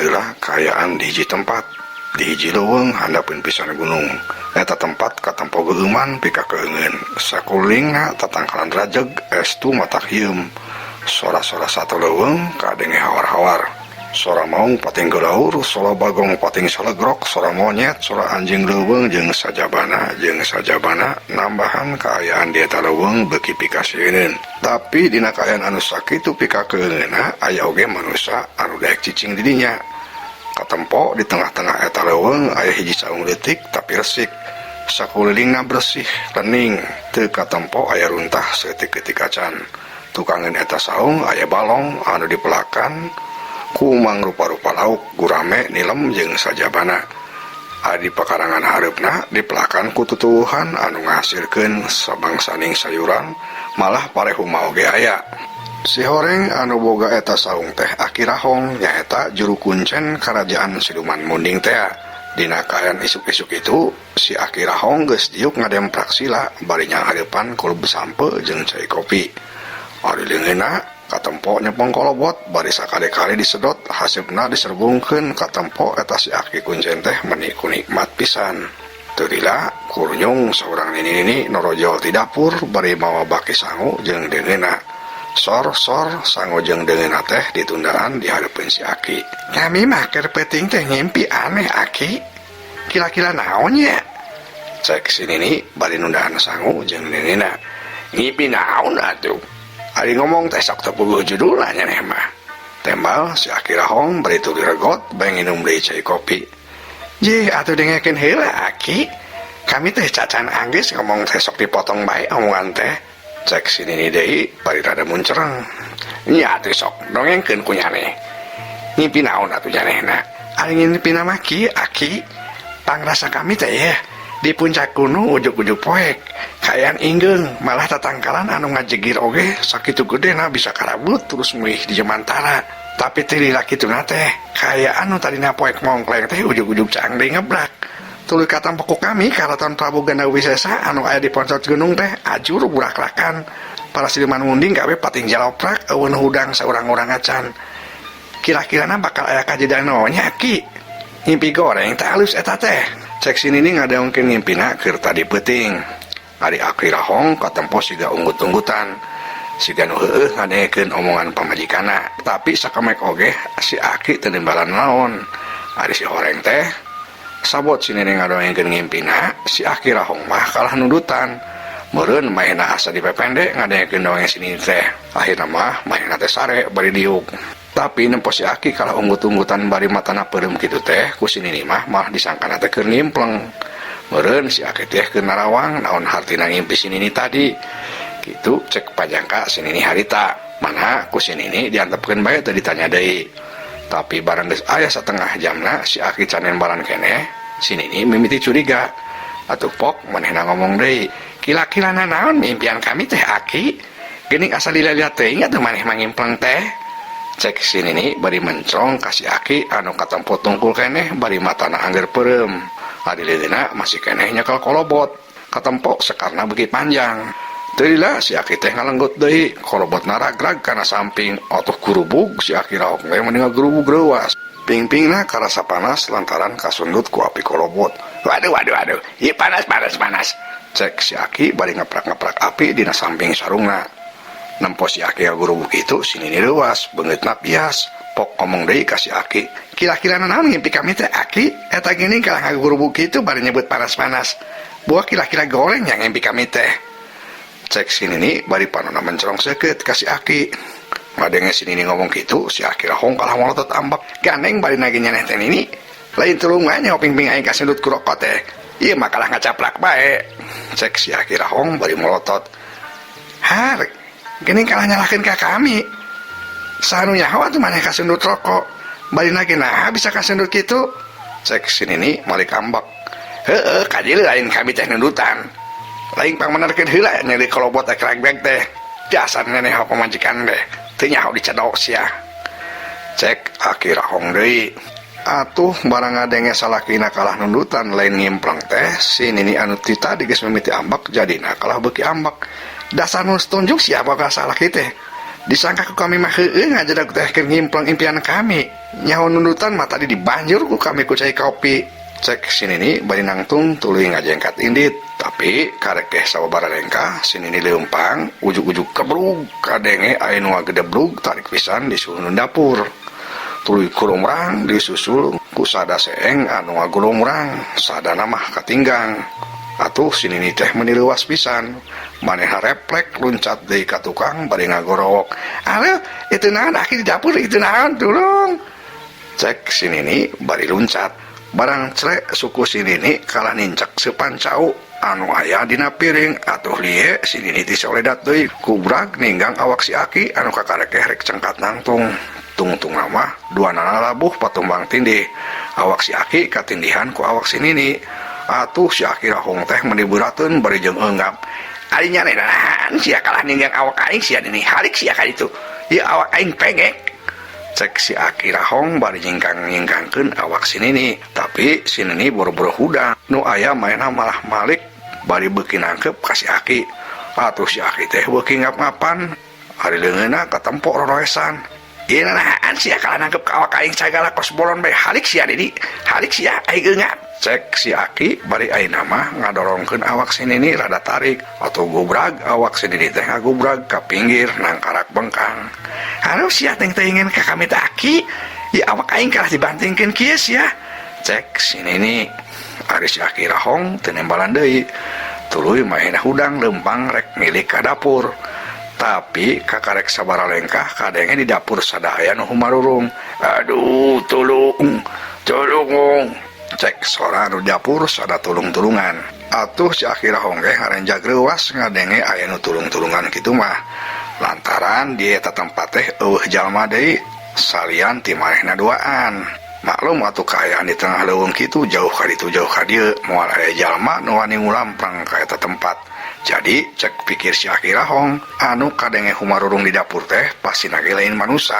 Baheula kaayaan di hiji tempat, di hiji leuweung handapeun pisan gunung. Eta tempat katempo geueuman pikakeungeun. Sakulilingna tatangkalan rajeg estu matak hieum. Sora-sora sato leuweung kadenge hawar-hawar. Sora maung pating gelaur, sora bagong pating salegrok, sora monyet, sora anjing leuweung jeung sajabana nambahan kaayaan di eta leuweung beuki pikasieuneun. Tapi dina kaayaan anu sakitu pikakeungeunna aya oge manusa anu daek cicing di dinya. Katempo di tengah-tengah eta leuweung aya hiji saung leutik tapi resik. Sakulilingna bersih, lening, teu katempo aya runtah saeutik-eutik acan. Tukangeun eta saung aya balong anu dipelakan ku mangrupa-rupa lauk, gurame, nilem jeung sajabana. Ari pakarangan hareupna dipelakan ku tutuwuhan anu ngahasilkeun sabangsaning sayuran, malah parehuma oge aya. Si horeng anu boga eta saung teh Aki Rahong, nyaeta juru kuncen karajaan siluman munding tea. Dina kaayaan isuk-isuk itu si Aki Rahong geus diuk ngademprak sila bari nyanghareupan kulub sampe jeung cai kopi. Ari leungeunna katempo nyepong kolobot bari sakali-kali disedot haseupna diserbungkeun katempo eta si Aki kuncen teh meuni ku nikmat pisan. Teu lila kurunyung saurang nini-nini norojol ti dapur bari mawa baki sangu jeung deungeunna. Sor-sor sangu jeung deungeunna teh ditundaan di hareupeun si Aki. Kami mah keur peuting teh ngimpi aneh, Aki. Kira-kira naon nya? Cek si nini bari nundaan sangu jeung deungeunna. Ngimpi naon atuh? Ari ngomong teh sok teu puguh judulna nyaneh mah. Tembal si Aki Rahong bari tuluy regot bae nginum deui cai kopi. Jih atuh dengekeun heula, Aki. Kami teh cacan anggeus ngomong teh sok dipotong bae omongan teh. Cek si nini deui bari rada muncereng. Nya atuh sok dongengkeun ku nyaneh. Ngimpi naon atuh nyanehna? Ari ngimpina mah kieu, Aki. Pangrasa kami teh yeuh di puncak gunung ujug-ujug poek. Kaayaan inggeung malah tatangkalan anu ngajegir oge sakitu gedena bisa karabut terus muih di jemantara. Tapi teu lila kituna teh kaayaan nu tadina poek mongkleng teh ujug-ujug caang deui ngebrak. Tuluy katempo ku kami karaton Prabu Ganda Wisesa anu aya di poncot gunung teh ajur burakrakan. Para siluman munding gawe pating jaloprak eueun hudang saurang-urang acan. Kira-kirana bakal aya kajadian naon nya, Ki? Ngimpi goreng teh alus eta teh. Cek si nini ngadongkeun ngimpina keur tadi peuting. Ari Aki Rahong katempo siga unggut-unggutan. Siga nu heueuh ngadengekeun omongan pamajikanna. Tapi sakemek oge si Aki teu nimbalan naon. Ari si horeng teh sabot si nini ngadongengkeun ngimpina, si Aki Rahong mah kalah nundutan. Meureun maehna asa dipepende ngadengekeun dongeng si nini teh. Akhirna mah maehna teh sare bari diuk. Tapi nempo si Aki kalah unggut-unggutan bari matana peureum kitu teh ku si nini mah malah disangkana teh keur ngimpleng. Meureun si Aki teh keur narawang naon hartina ngimpi si nini tadi. Kitu cek pajangka si nini harita. Mana ku si nini diantepkeun bae teu ditanya deui. Tapi barang geus aya satengah jamna si Aki can nembalan keneh, si nini mimiti curiga. Atuh pok manehna ngomong deui, "Kila-kila nanaon mimpian kami teh, Aki? Geuning asa lila-lila teuing atuh maneh mah ngimpleng teh." Cek si nini bari mencrong ka si Aki anu katempo tungkul keneh bari matana angger peureum. Ari leuleuna masih keneh nyekel kolobot. Katempo sekarna beuki panjang. Teu lila si Aki teh ngalenggut deui, kolobotna ragrag kana samping. Atuh gurubug si Aki raok teh meni ngagerubug reuas. Pingpingna karasa panas lantaran kasundut ku api kolobot. Waduh waduh waduh, ieu panas panas panas. Cek si Aki bari ngeprak-ngeprak api dina samping sarungna. Nempo si Aki ngagurubug kitu si nini reuas, beungeutna pias. Pok ngomong deui ka si Aki, "Kira-kira nanaon ngimpi kami teh, Aki? Eta geuning kalah ngagurubug kitu bari nyebut panas-panas. Buah kira-kira goreng yang ngimpi kami teh." Cek si nini bari panona mencrong seukeut ka si Aki. Ngadenge si nini ngomong kitu, si Aki rahong kalah molotot ambek. Gandeng bari nage nyaneh teh nini. Lain tulungan nya pingping aing kasundut ku rokok teh. Ieu mah kalah ngacaplak bae. Cek si Aki rahong bari molotot. Har, geuning kalah nyalahkeun ka kami. Saha nu nyaho atuh maneh kasundut rokok. Bari nage naha bisa kasundut kitu? Cek si nini malik ambek. Heueuh, kajil lain kami teh nundutan. Lain pangmenerkeun heula nyeri kolobot ekrek teh. Dasar neneh pamajikan teh. Teu nyaho dicedok sia. Cek Aki Rahong deui. Atuh barang ngadenge salakina kalah nundutan lain ngimpleng teh, si nini anu ti tadi geus mimiti ambek jadina kalah beuki ambek. Dasar nu tunjuk sia boga salaki teh. Disangka ku kami mah heueuh ngajedag teh keur ngimpleng impian kami. Nyaho nundutan mah tadi dibanjur ku kami ku cai kopi. Cek si Nini bari nangtung tuluy ngajengkat indit. Tapi karek geh sababaraha lengkah si Nini leumpang ujug-ujug kebrug kadenge aya nu ngagedebrug tarik pisan di suhunun dapur. Tuluy kurumrang disusul ku sada seeng anu ngagulumrang sadana mah katinggang. Atuh si Nini teh meuni leuwas pisan. Manehna reflek luncat deui ka tukang bari ngagorowok. Aduh, itu naon aki di dapur itu naon tulung. Cek si Nini bari luncat. Barang crek suku si Nini kalah nincak seupan cau anu aya dina piring. Atuh lie si Nini tisoledat deui kubrag ninggang awak si aki anu kakarek ge rek cengkat nangtung. Tungtungna mah duanana labuh patumbang tindih. Awak si aki katindihan ku awak si Nini. Atuh si aki rahong teh meuni beurateun bari jeung eunggap. Ari nya nahan sia kalah ninggang awak aing sia Nini halik sia ka ditu. Ieu awak aing pengek. Cek si aki rahong bari nyingkang-nyingkangkeun awak si Nini. Tapi si Nini boro-boro hudang. Nu aya manehna malah malik bari beuki nangkep ka si aki. Atuh si aki teh beuki ngap-ngapan. Ari leungeunna katempo roroesan. Ieu nahan sia kalah nangkep ka awak aing sagala kos bolon bae halik sia Nini. Halik sia aing eungap. Cek si aki bari ayeuna mah ngadorongkeun awak si Nini rada tarik. Atuh gubrag awak si Nini teh ngagubrag ka pinggir nangkarak bengkang. Aduh sia teh teuingeun ka kami teh aki. Ieu awak aing kalah dibantingkeun kieu sia. Cek si Nini. Ari si aki rahong teu nembalan deui. Tuluy manehna hudang leumpang rek milik ka dapur. Tapi kakarek sabaraha lengkah kadenge di dapur sadaya nu humarurung. Aduh tulung, tulung. Cek sora nu dapur sada tulung-tulungan. Atuh si aki rahong ge ngarenjag reuwas ngadenge aya nu tulung-tulungan kitu mah. Lantaran di eta tempat teh eueuh jalma deui salian ti manehna duaan. Maklum atuh kaayaan di tengah leuweung kitu jauh ka ditu jauh ka dieu moal aya jalma nu wani ngulampang ka eta tempat. Jadi cek pikir si aki rahong anu kadenge humarurung di dapur teh pastina ge lain manusa.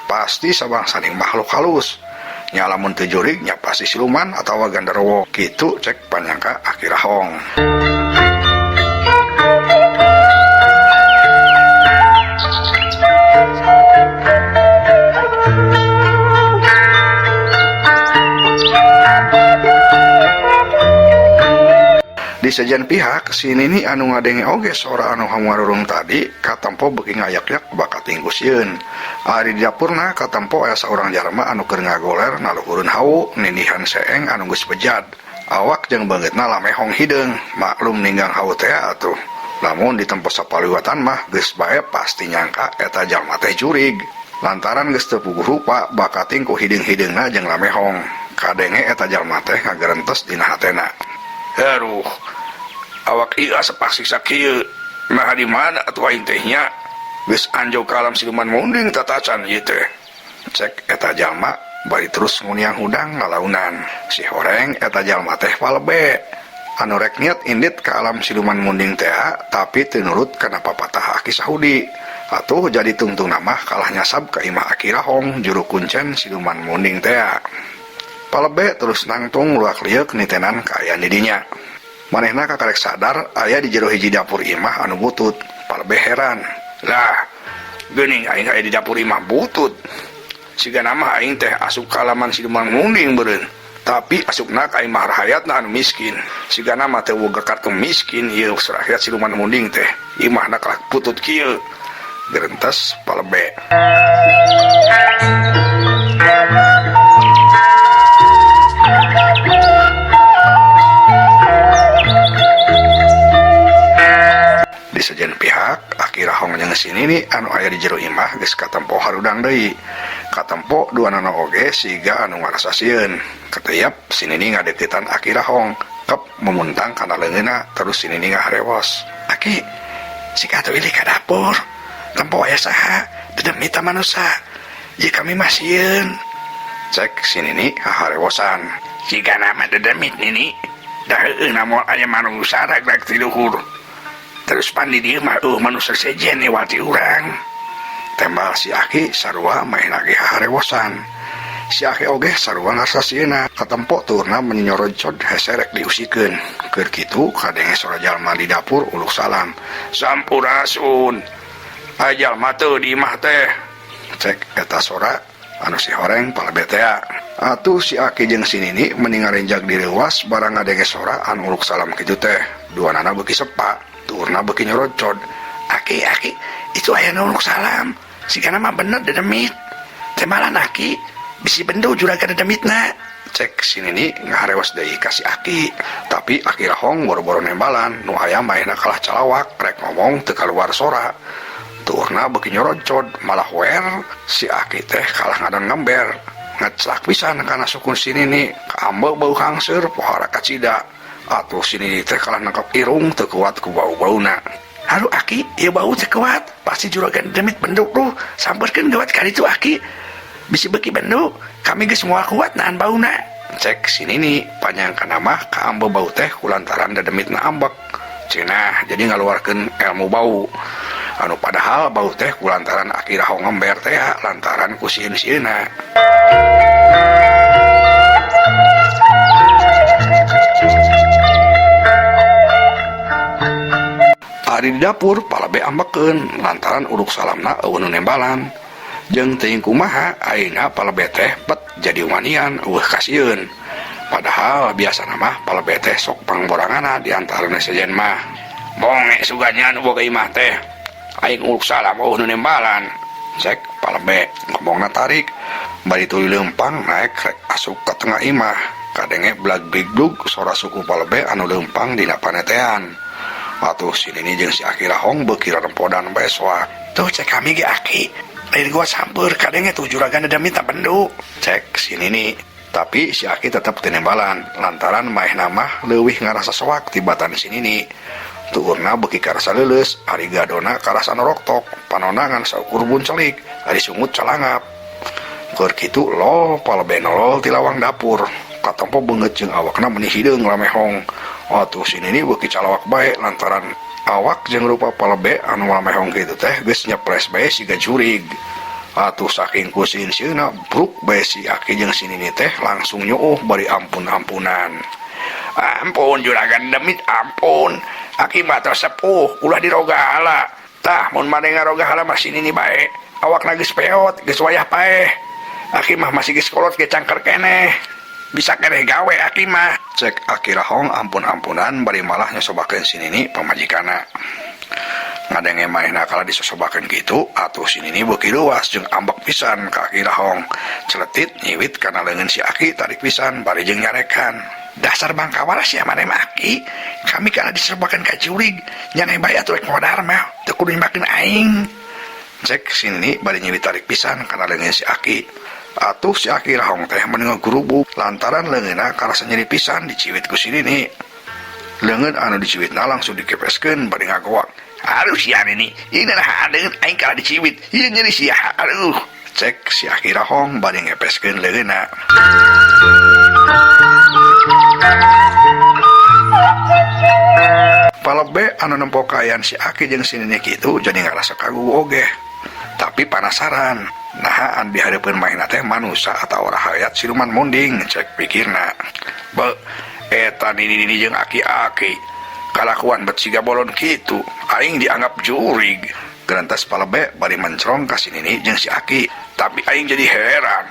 Pasti sabangsaning makhluk halus. Nya lamun teu jurig nya pasti siluman atawa ganderuwo. Kitu cek panyangka aki rahong. Di sejen pihak si Nini anu ngadenge oge sora anu hamarurung tadi katempo beuki ngayak-yak bakat tinggu sieun. Ari di dapurna katempo aya saurang jalma anu keur ngagoler naluhureun hawu nindihan seeng anu geus bejad. Awak jeung beungeutna lamehong hideung, maklum ninggang hawu teh atuh. Lamun ditempo sapaliwatan mah geus bae pasti nyangka eta jalma teh jurig. Lantaran geus teu puguh rupa bakating ku hideung-hideungna jeung lamehong. Kadenge eta jalma teh ngagerentes dina hatena. Aduh, awak ieu asa paksiksa kieu. Nah di mana atuh aing teh nya? Geus anjog ka alam siluman munding tatacan ieu teh. Cek eta jalma bari terus nguniang hudang lalaunan. Si horeng eta jalma teh palebe. Anu rek niat indit ka alam siluman munding teh tapi teu nurut kana papatah Aki Sahudi. Atuh jadi tungtungna mah kalah nyasab ka imah Aki Rahong juru kuncen siluman munding teh. Palebe terus nangtung luak lieuk nitenan kaayaan di dinya. Manehna kakarek sadar aya di jero hiji dapur imah anu butut. Palebe heran. Lah, geuning aing aya di dapur imah butut. Sigana mah aing teh asup ka alaman siluman munding beureun. Tapi asupna ka imah rahayatna anu miskin. Sigana mah teu boga kartu miskin ieu rahayat siluman munding teh. Imahna kalah butut kieu. Gerentes palebe. Di sejen pihak, Aki Rahong jeung si Nini anu aya di jero imah geus katempo harudang deui. Katempo duanana oge siga anu ngarasa sieun. Keteyap si Nini ngadeukeutan Aki Rahong, kep memuntang kana leungeunna terus si Nini ngaharewos. Aki, siga atuh ilih ka dapur. Tempo aya saha? Dedemit ta manusa. Ieu kami mah sieun. Cek si Nini haharewosan. Sigana mah dedemit Nini. Da heueuh moal aya manusa rag-rag ti luhur. Terus pan di dieu mah eueuh manusa sejen ewal ti urang. Tembal si Aki sarua main lagi haharewosan. Si Aki oge sarua ngarasa sieuna. Katempo turna menyorocod hese rek diusikeun. Keur kitu kadenge sora jalma di dapur uluk salam. Sampurasun. Aya jalma teu di imah teh cek eta sora anu si horeng palebe teh. Atuh si Aki jeung si Nini meni ngarenjag direuwas barang ngadenge sora anu uluk salam kitu teh. Duanana beuki sepa, tuurna beuki nyorocod. Aki, aki, itu aya nu uluk salam. Sigana mah bener dedemit. Temalan aki, bisi bendu juragan dedemitna. Cek si Nini ngaharewas deui ka si Aki. Tapi Aki Rahong boro-boro nembalan, nu aya maehna kalah calawak, rek ngomong teu kaluar sora. Tuurna beuki nyorocod, malah wer si Aki teh kalah ngadan ngember. Ngeclak pisan kana sukun si Nini, kaambe bau hangseur pohara kacida. Atuh si Nini teh kalah nangkep irung teu kuat ku bau-bauna. Haru Aki, ieu bau teu kuat, pasti juragan demit benduk tuh, sampeurkeun gawat ka ditu Aki. Bisi beuki bendu, kami geus moal kuat nahan bauna. Cek si Nini, panyangkana mah kaambe bau teh kulantaran dedemitna ambek. Cenah jadi ngaluarkeun ilmu bau. Anu padahal bau teh kulantaran Aki Rahong ngember teh lantaran ku sieun-sieunna. Ari di dapur palabe ambekeun lantaran uruk salamna eueuh nu nembalan. Jeung teuing kumaha ayeuna palebe teh pet jadi wanian eueuh kasieun. Padahal biasana mah palebe teh sok pangboranganna di antara nu sejen mah. Bonge suganya nu boga imah teh. Aing uruk salam eueuh nu nembalan. Cek palebe ngomongna tarik. Bari tuluy leumpang naek rek asup ka tengah imah. Kadenge blag bigblug sora suku palebe anu leumpang dina panetean. Atuh si Nini jeung si Aki Rahong beuki rarempodan bae soak. Tuh cek kami ge Aki. Lain gua sampeur kadenge tuh juragan dedemit tak bendu. Cek si Nini. Tapi si Aki tetep teu nembalan lantaran maehna mah leuwih ngarasa soak tibatan si Nini. Tuurna beuki karasa leuleus, ari gadona karasa noroktok, panona ngan saukur buncelik, ari sungut calangap. Keur kitu lol palebe nolol ti lawang dapur. Katempo beungeut jeung awakna meuni hideung lamehong. Atuh si Nini beuki calawak bae lantaran awak jeung rupa palebe anu lamehong kitu teh geus nyepres bae siga jurig. Atuh saking ku sieun-sieunna bruk bae si Aki jeung si Nini teh langsung nyuuh bari ampun-ampunan. Ampun juragan demit ampun. Aki mah tos sepuh ulah dirogahala. Tah mun maneh ngarogahala mah si Nini bae. Awakna geus peot, geus wayah paeh. Aki mah masih geus kolot ge cangker keneh. Bisa keneh gawe Aki mah. Cek Aki Rahong ampun-ampunan bari malah nyosobakeun si Nini pamajikanna. Ngadenge manehna kala disosobakeun kitu, atuh si Nini beuki leuwas jeung ambek pisan ka Aki Rahong. Celetit nyiwit kana leungeun si Aki tarik pisan bari jeung nyarekan. Dasar bangkawaras sia maneh mah Aki. Kami kana disosobakeun ka jurig, nyaneh bae atuh rek modar mah, teu kudu nyembakeun aing. Cek si Nini bari nyiwit tarik pisan kana leungeun si Aki. Atuh si Aki Rahong teh meni ngagurubuk lantaran leungeunna karasa nyeri pisan diciwit ku si Nini. Leungeun anu diciwitna langsung dikepeskeun bari ngagoak. Aduh sia Nini, ieu naha leungeun aing kalah diciwit, ieu nyeri sia, aduh. Cek si Aki Rahong bari ngepeskeun leungeunna. Palebe anu nempo kaayaan si Aki jeung si Nini kitu jadi ngarasa kagugu oge. Tapi panasaran, naha anu dihareupeun manehna teh manusa atawa rahayat siluman munding cek pikirna. Be, eta Nini-nini jeung Aki-aki kalakuan bet siga bolon kitu, aing dianggap jurig. Gerentas palebe bari mencrong ka si Nini jeung si Aki. Tapi aing jadi heran,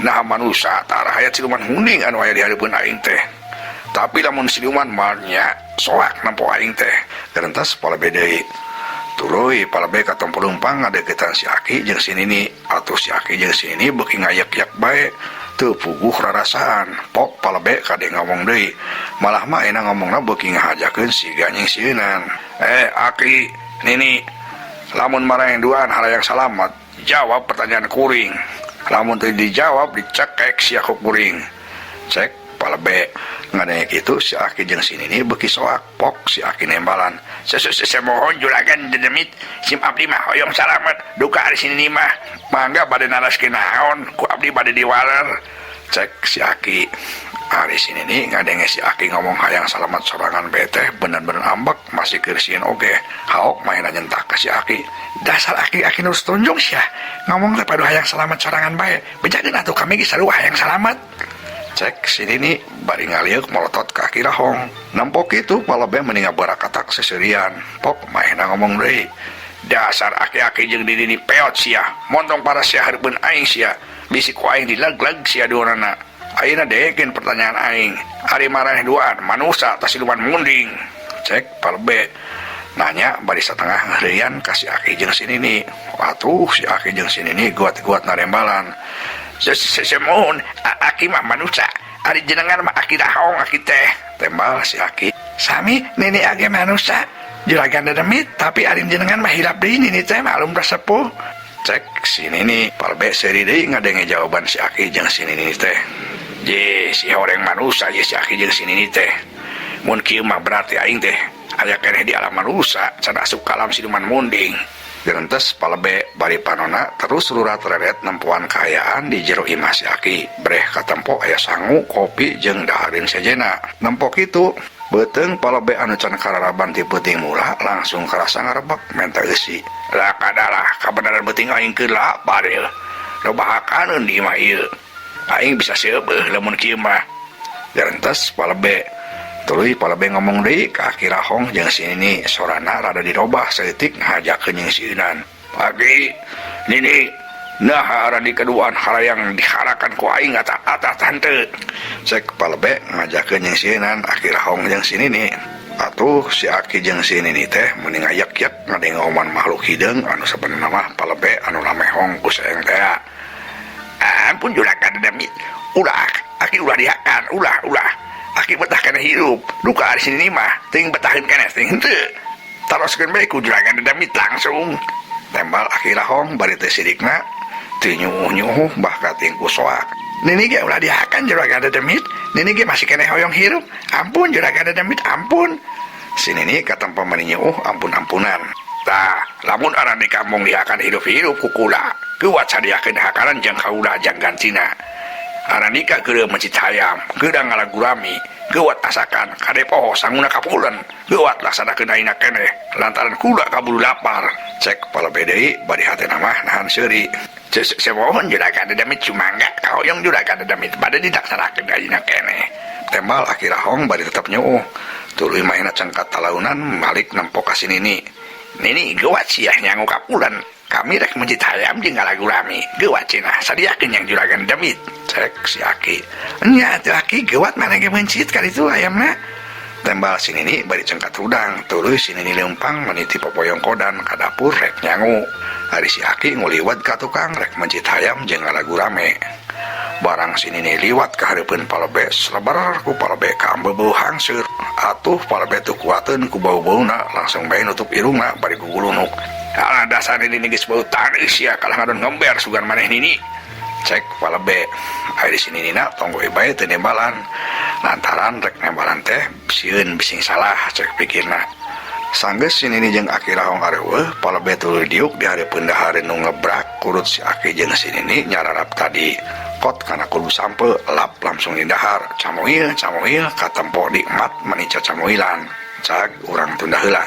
naha manusa atawa rahayat siluman munding anu aya dihareupeun aing teh. Tapi lamun siluman mah nya soak nempo aing teh. Gerentas palebe deui. Tuluy palebe katempo leumpang ngadeukeutan si Aki jeung si Nini. Atuh si Aki jeung si Nini beuki ngayek-yek bae. Teu puguh rarasaan. Pok palebe kade ngomong deui. Malah mah enak ngomongna beuki ngahajakeun siga nyingsieunan. Aki, Nini, lamun marang duaan harayang salamat, jawab pertanyaan kuring. Lamun teu dijawab dicekek sia ku kuring. Cek palebe. Ngadenge kitu si Aki jeung si Nini beuki soak. Pok si Aki nembalan. Semohon juragan dedemit sim abdi mah hoyong salamet. Duka ari si Nini mah mangga bade naraskeun naon ku abdi bade diwaler. Cek si Aki. Ari si Nini ngadenge si Aki ngomong hayang salamet sorangan bae teh bener-bener ambek masih keur sieun oge. Haok maena nyentak ka si Aki. Dasar Aki-aki nu tunjung sia. Ngomong teh padu hayang salamet sorangan bae. Bejakeun atuh kami ge sarua hayang salamet. Cek si Nini bari ngaliuk molotot ka Aki Rahong. Nempo kitu palebe meni ngabarakatak seserian. Pok maehna ngomong deui. Dasar aki-aki jeung nini peot sia, montong para sia hareupeun aing sia. Bisi ku aing dileg-leg sia duanana. Ayeuna deekeun pertanyaan aing. Ari maraneh duaan manusa tah siluman munding? Cek Palebe. Nanya bari satengah ngaheureyan ka si aki jeung si nini. Atuh si aki jeung si nini guat-guat narembalan. Semohon aki mah manusa, ari jenengan mah aki rahong aki teh. Tembal si aki. Sami nini age manusa, juragan dedemit tapi ari jenengan mah hilap deui nini teh malum sepuh. Cek si nini. Palebe seuri deui ngadenge jawaban si aki jeung si nini teh. Je si horeng manusa ye si aki jeung si nini teh. Mun kieu mah berarti aing teh aya keneh di alam manusa can asup ka alam siluman munding. Gerentes Palebe bari panona terus rurat reret nempoan kaayaan di jero imah si aki. Breh katempo aya sangu, kopi jeung dahareun sejena. Nempo kitu beuteung Palebe anu can kararaban ti peuting mula langsung karasa ngarebek menta eusi. Lah kadalah kabeneran beuting aing keur lapar ieu. Loba hakaneun di imah ieu. Aing bisa seubeuh lamun kieu mah. Gerentes Palebe. Tuluy Palebe ngomong deui ka Aki Rahong jeung si Nini, sorana rada dirobah saeutik ngahajakeun jeung si Eunan. Pagi, Nini, naha aradi kaduaan harayang diharakan ku aing ata-ata tante. Cek Palebe ngajakeun jeung si Eunan, Aki Rahong jeung si Nini. Atuh si Aki jeung si Nini teh meni ngayek-yek ngadenge oman makhluk hideung anu sabenerna mah Palebe anu lamehong ku saeng teh. Ampun juragan dedemit, ulah, Aki ulah dihakan, ulah, ulah. Aki betah kana hirup, duka ari sini mah teuing betaheun keneh teuing henteu. Taroskeun bae ku juragan dedemit langsung. Tembal Aki Rahong bari teh sirikna teu nyuuh-nyuuh bah kating ku soak. Nini ge ulah dihakan juragan dedemit, nini ge masih keneh hoyong hirup. Ampun juragan dedemit, ampun. Si nini katempo mani nyuuh ampun-ampunan. Tah, lamun aran di kampung dihakan hirup-hirup ku kula, kuat sadiakeun hakaran jeung kaula jang gantina. Aranika geureuh mencit hayam, geurang ngalagurami, geuwat asakan, kade poho sanguna kapulen, geuwat laksanakeun ayeuna keneh, lantaran kula kaburu lapar. Cek Palebe deui bari hatena mah nahan seuri. Semohon juragan dedemit sumangga, kahoyong juragan dedemit bade dilaksanakeun ayeuna keneh. Tembal Aki Rahong bari tetep nyuuh. Tuluy maena cengkat talaunan malik nempo ka si Nini. Nini geuwat sia nyangu kapulen. Kami rek mencit hayam jeung ngalagurami. Geuwat cenah sadiakeun yang juragan demit. Cek si Aki. Nya atuh Aki geuwat maneh ge mencit ka ditu hayamna. Tembal si Nini bari cengkat hudang. Tuluy si Nini leumpang meniti popoyong kodan ka dapur rek nyangu. Ari si Aki nguliwat ka tukang rek mencit hayam jeung ngalagurame. Barang si Nini liwat ka hareupeun Palebe selebar ku Palebe ka ambeu hangseur. Atuh Palebe teu kuateun ku bau-bauna langsung bae nutup irungna bari gugulunuk. Alah dasar nini geus bau taneus sia kalah ngadon ngember sugan maneh nini. Cek Palebe. Ari si Ninina tonggoe bae teu nembalan. Lantaran rek nembalan teh sieun bising salah cek pikirna. Sanggeus si Nini jeung Aki Rahong areueuh, Palebe tuluy diuk di hareupeun dahareun nu ngebrak kurut si Aki jeung si Nini nyararap tadi. Kot kana kudu sampe lap langsung didahar. Camuil, camuil katempo nikmat meni cacamuilan. Cag urang tunda heula.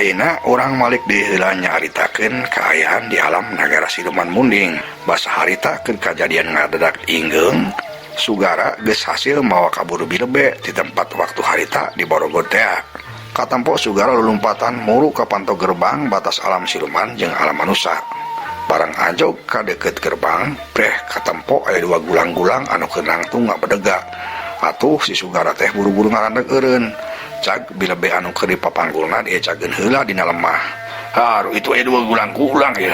Ayeuna urang malik deui heula nyaritakeun kaayaan di alam nagara siluman munding. Basa harita keur kajadian ngadadak inggeung, Sugara geus hasil mawa kabur bilebe di tempat waktu harita di Borogod tea. Katempo Sugara lulumpatan muru ka panto gerbang batas alam siluman jeung alam manusa. Barang anjog ka deukeut gerbang, breh katempo aya dua gulang-gulang anu keur nangtung ngabedega. Atuh si Sugara teh buru-buru ngarandeg eureun. Cag bilebe anu keur dipapanggulna diecakeun heula dina lemah. Haru itu aya dua gulang-gulang ya.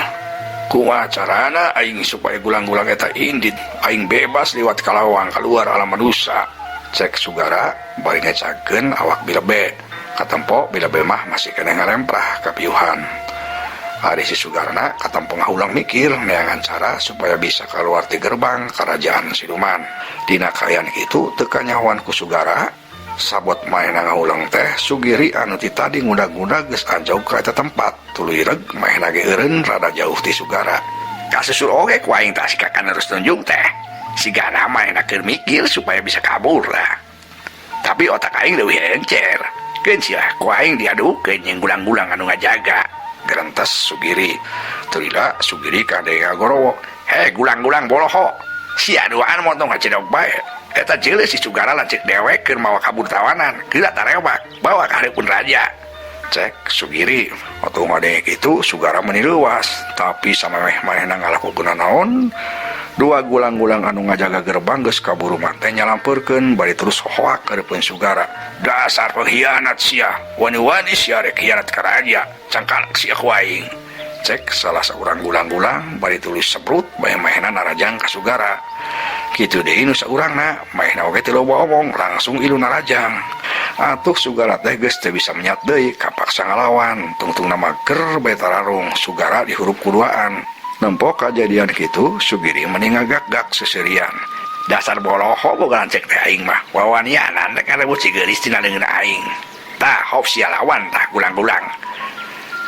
Kumaha carana aing supaya gulang-gulang eta indit, aing bebas liwat kalawang keluar alam manusa. Cek Sugara bari ngecakeun awak bilebe. Katempo bilebe mah masih keneh ngaremprah kapiuhan. Ari si Sugarana katempo ngahulang mikir neangan cara supaya bisa kaluar ti gerbang karajaan siluman. Dina kaayaan kitu teu kanyahoan ku Sugara, sabot manehna ngahulang teh Sugiri anu ti tadi ngudag-ngudag geus anjog ka eta tempat, tuluy reg manehna ge eureun rada jauh ti Sugara. Kasusul oge ku aing tah si Kakanerus Tunjung teh. Sigana manehna keur mikir supaya bisa kabur lah. Tapi otak aing leuwih encer. Keun sia ku aing diadukeun jeung gulang-gulang anu ngajaga. Gerentes Sugiri. Teu lila Sugiri kadenge ngagorowo. Heh gulang-gulang boloho. Sia duaan montong ngacedok bae. Eta jeuleuh si Sugara lanceuk dewek keur mawa kabur tawanan. Geura tarebak, bawa ka hareupeun raja. Cek Sugiri. Waktu ngadenge kitu Sugara meuni leuwas, tapi samemeh manehna ngalakukeun naon, dua gulang-gulang anu ngajaga gerbang geus kaburu mante nyalampeurkeun bari terus hoak ka hareupeun Sugara. Dasar pengkhianat sia, wani-wani sia rek khianat ka raja, cangkalak sia ku aing. Cek salah saurang gulang-gulang bari tuluy sebrut bae manehna narajang ka Sugara. Kitu deui nu saurangna, manehna oge teu loba omong langsung ilu narajang. Atuh Sugara teh geus teu bisa menyat deui kapaksa ngalawan, tungtungna mah ger bae tararung Sugara dihurup ku duaan. Nempo kajadian kitu Sugiri meni ngagak-gak seserian. Dasar boloho boga lanceuk teh aing mah, wawanianan rek ngarebut si geulis tina leungeun aing. Tah hop sia lawan tah gulang-gulang.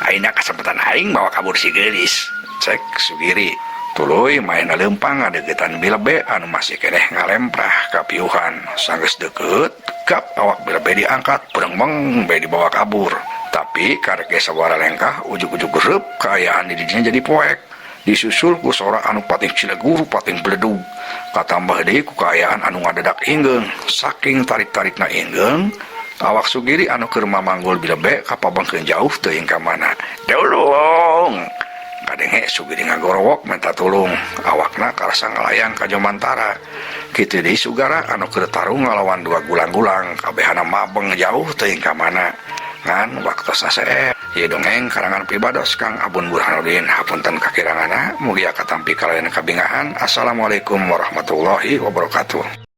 Ayeuna kasempatan aing mawa kabur si geulis. Cek Sugiri. Tuluy manehna leumpang ngadeuketan Bilebe anu masih keneh ngalemprah kapiuhan. Sanggeus deukeut, gap awak Bilebe diangkat, brengmeng bae dibawa kabur. Tapi karek ge sabaraha lengkah ujug-ujug reup kaayaan di dinya jadi poek. Disusul ku sora anu pating cilegur pating beledug. Katambah deui ku kaayaan anu ngadadak inggeung. Saking tarik-tarikna inggeung, awak Sugiri anu keur mamanggul Bilebe kapabengkeun jauh teuing ka mana. Tulung! Kadenge Sugiri ngagorowok minta tulung, awakna karasa ngalayang ka jomantara. Kitu deui Sugara anu keur tarung ngalawan dua gulang-gulang, kabehana mabeng jauh teuing ka mana. Ngan waktosna seep. Ieu dongeng karangan pribados Kang Abun Burhanuddin. Hapunten kakiranganna, mugia katampi kalayan kabingahan. Assalamualaikum warahmatullahi wabarakatuh.